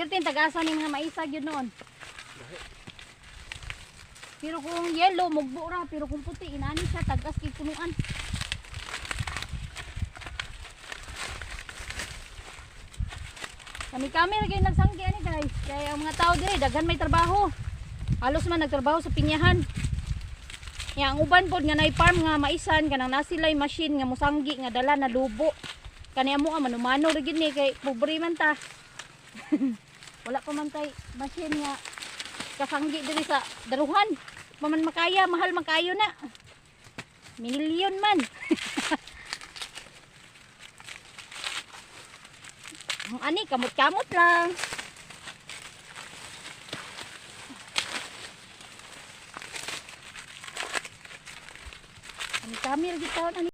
Pero tagasa ni mga maisa gyud noon. Pero kung yellow, mugbo ra. Pero kung puti, inani siya, tagas kay punuan. Kami-kami ra gyud nagsanggi ani, guys. Kaya ang mga tao dire daghan may trabaho. Halos man nagtrabaho sa pinyahan. Ya, ang uban pod nga nay farm nga maisan, kanang nasilay machine nga musanggi nga dala na lubo. Kani amo nga manumano ra gyud ni kay pobre man ta. Wala pa man tay machine nga kasanggi diri sa daruhan. Pa man makaya, mahal man kayo na. Milyon man. Ang ani kamot-kamot lang. Kami kami lagi taon ani.